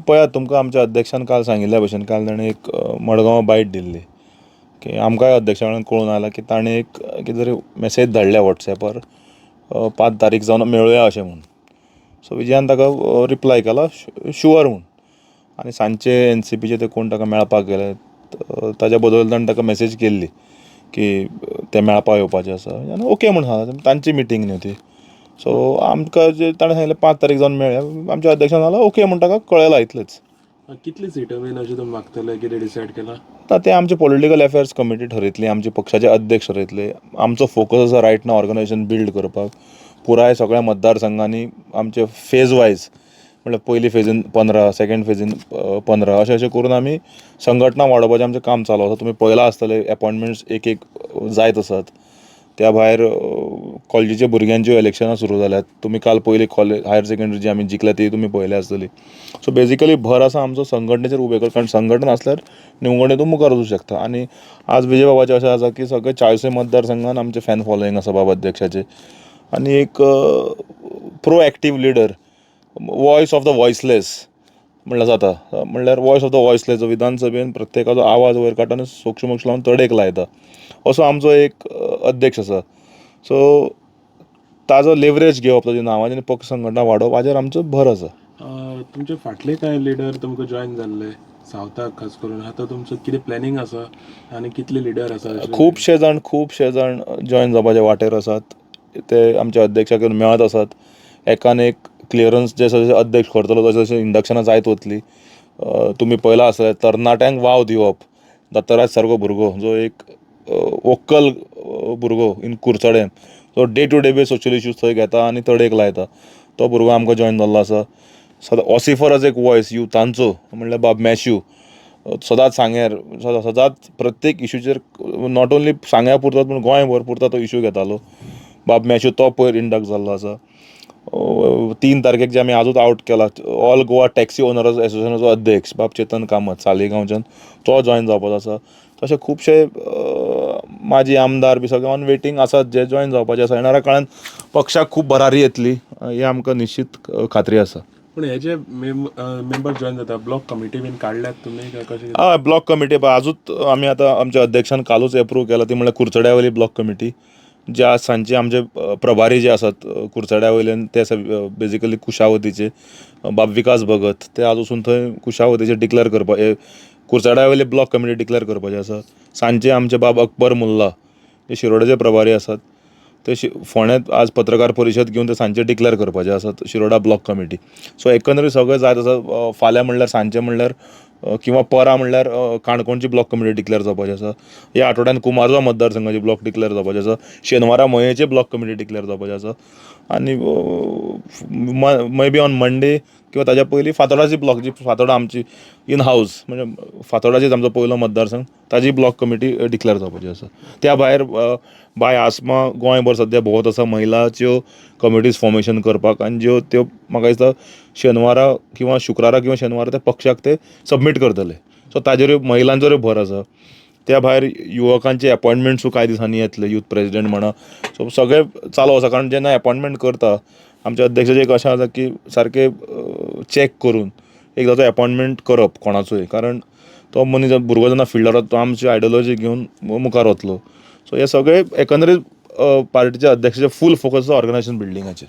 पळयात, तुमकां आमच्या अध्यक्षान काल सांगिल्ल्या भशेन, काल ताणें एक मडगांव बायट दिल्ली की आमकांय अध्यक्षा कडेन कळून आयलां की ताणें एक कितें तरी मॅसेज धाडल्या वॉट्सॅपार, 5 तारीख जावन मेळुया अशें म्हूण. सो विजयान ताका रिप्लाय केला शुअर म्हूण. आनी सांजचे एनसीपीचे ते कोण ताका मेळपाक गेले, ताच्या बद्दल ताणें ताका मॅसेज केल्ली की ते मेळपाक येवपाचे आसा आनी ओके म्हूण सांगलां. तांची मिटींग न्हू ती. सो आमकां जे ताणें सांगिल्लें 5 तारीख जावन मेळया, आमच्या अध्यक्षान सांगलां ओके म्हूण ताका कळयलां, इतलेंच. कितली सिटां बीन अशें तुमी मागतले, कितें डिसायड केलां? आतां तें आमचे पॉलिटिकल अफेर्स कमिटी ठरयतली, आमचे पक्षाचे अध्यक्ष ठरयतले. आमचो फोकस आसा रायट नाव ऑर्गनायझेशन बिल्ड करपाक. पुराय सगळ्या मतदारसंघांनी आमचे फेज वायज, म्हणल्यार पयली फेजीन 15, सेकंड फेजीन 15, अशें अशें करून आमी संघटना वाडोवपाचें आमचें काम चालू आसा. तुमी पळयलां आसतलें, एपॉयंटमेंट्स एक एक जायत आसात. त्या भायर कॉलेजीच्या भुरग्यांच्यो इलेक्शनां सुरू जाल्यात. तुमी काल पयली कॉलेज हायर सेकंडरी जी आमी जिखल्या ती तुमी पळयल्या आसतली. सो बेजिकली भर आसा आमचो संघटनेचेर उबें कर, कारण संघटना आसल्यार निवडणेतून तूं मुखार वचूंक शकता. आनी आज विजय बाबाचें अशें आसा की सगळे 40 मतदारसंघान आमचें फॅन फॉलोईंग आसा बाबा अध्यक्षाचें, आनी एक proactive leader, voice of the voiceless म्हणल्यार जाता. म्हणल्यार वॉयस ऑफ the voiceless जो विधानसभेन प्रत्येकाचो आवाज वयर काडटा आनी सोक्षमोक्ष लावन तडेक लायता, असो आमचो एक अध्यक्ष आसा. सो ताजो लेवरेज घेवप, ताज्या नांवाचें आनी पक्ष संघटना वाडोवप हाजेर आमचो भर आसा. तुमचे फाटले कांय लिडर तुमकां जॉयन जाल्ले सावथाक खास करून, आतां तुमचो कितें प्लॅनिंग आसा आनी कितले लिडर आसा अशें? खुबशे जाण जॉयन जावपाचे वाटेर आसात. ते आमच्या अध्यक्षा कडेन मेळत आसात. एकान एक क्लियरन्स जशें जशें अध्यक्ष करतलो, तशें तशें इंडक्शनां जायत वतली. तुमी पळयलां आसतलें, तरणाट्यांक वाव दिवप, दत्तराज सारको भुरगो जो एक वोकल भुरगो इन कुडचडें, जो day to day base social issues थंय घेता आनी तडेक लायता, तो भुरगो आमकां जॉयन जाल्लो आसा. सदां ऑसिफरस एक वॉयस युथांचो, म्हणल्यार बाब मॅश्यू, सदांच सांग्यार, सदांच प्रत्येक इशूचेर, not only सांग्या पुरतो पूण गोंयभर पुरता तो इशू घेतालो बाब मॅश्यू, तो पयर इंडक्ट जाल्लो आसा. 3 तारखेक जे आमी आजूच आवट केला, ऑल गोवा टॅक्सी ओनर्स एसोसिएशनाचो अध्यक्ष बाब चेतन कामत सालिगांवच्यान, तो जॉयन जावपाचो आसा. तशे खुबशे माजी आमदार बी सगळे ऑन वेटींग आसात जे जॉयन जावपाचे आसा. येणाऱ्या काळान पक्षाक खूब भरारी येतली ही आमकां निश्चीत खात्री आसा. पूण हे जे मेंबर जॉयन जाता, ब्लॉक कमिटी बीन काडल्यात तुमी काय कशें कितें? हय, ब्लॉक कमिटी आजूच आमी आतां आमच्या अध्यक्षान कालूच एप्रूव केला. ती म्हणल्यार कुडचड्या वयली ब्लॉक कमिटी, जे आज सांजचे आमचे प्रभारी जे आसात कुडचड्या वयल्यान, ते बेजिकली कुशावतीचे बाब विकास भगत, ते आज वचून थंय कुशावतीचे डिक्लेर करपा, कुडचड्या वयली ब्लॉक कमिटी डिक्लेर करपाचे आसा. सांजचे आमचे बाब अकबर मुल्ला जे शिरोड्याचे प्रभारी आसात, ते फोंड्यांत आज पत्रकार परिशद घेवन ते सांजचे डिक्लेर करपाचे आसात शिरोडा ब्लॉक कमिटी. सो एकंदरीत सगळें जायत आसा. फाल्यां म्हणल्यार सांजचें म्हणल्यार किंवा परां म्हणल्यार काणकोणची ब्लॉक कमिटी डिक्लेर जावपाची आसा. ह्या आठवड्यान कुमारजुंवा मतदारसंघाची ब्लॉक डिक्लेर जावपाची आसा. शेनवारा मयेंचे ब्लॉक कमिटी डिक्लेर जावपाची आसा आनी मे बी ऑन मंडे किंवा ताज्या पयलीं फातोर्डाची ब्लॉक, जी फातोर्डा आमची इन हावज, म्हणजे फातोर्डाचीच आमचो पयलो मतदारसंघ, ताजी ब्लॉक कमिटी डिक्लेर जावपाची आसा. त्या भायर बाय आसमा गोंयभर सद्या भोंवत आसा महिलाच्यो कमिटीज फॉर्मेशन करपाक, आनी ज्यो त्यो म्हाका दिसता शेनवारा किंवा शुक्रारा किंवा शेनवारा त्या पक्षाक ते सबमीट करतले. सो ताजेरूय महिलांचोय भर आसा. त्या भायर युवकांचे एपॉयंटमेंट्सूय कांय दिसांनी येतले, यूथ प्रेजिडेंट म्हणा. सो सगळें चालू आसा, कारण जेन्ना एपॉयंटमेंट करता, आमच्या अध्यक्षाचें एक अशें आसा की सारकें चॅक करून एकदां तो एपॉयंटमेंट करप कोणाचोय, कारण तो मनीस भुरगो जेन्ना फिल्डार वता, तो आमची आयडियोलॉजी घेवन मुखार वतलो. सो हे सगळे एकंदरीत पार्टीच्या अध्यक्षाचे फूल फोकस आसा ऑर्गनायझेशन बिल्डिंगाचेर.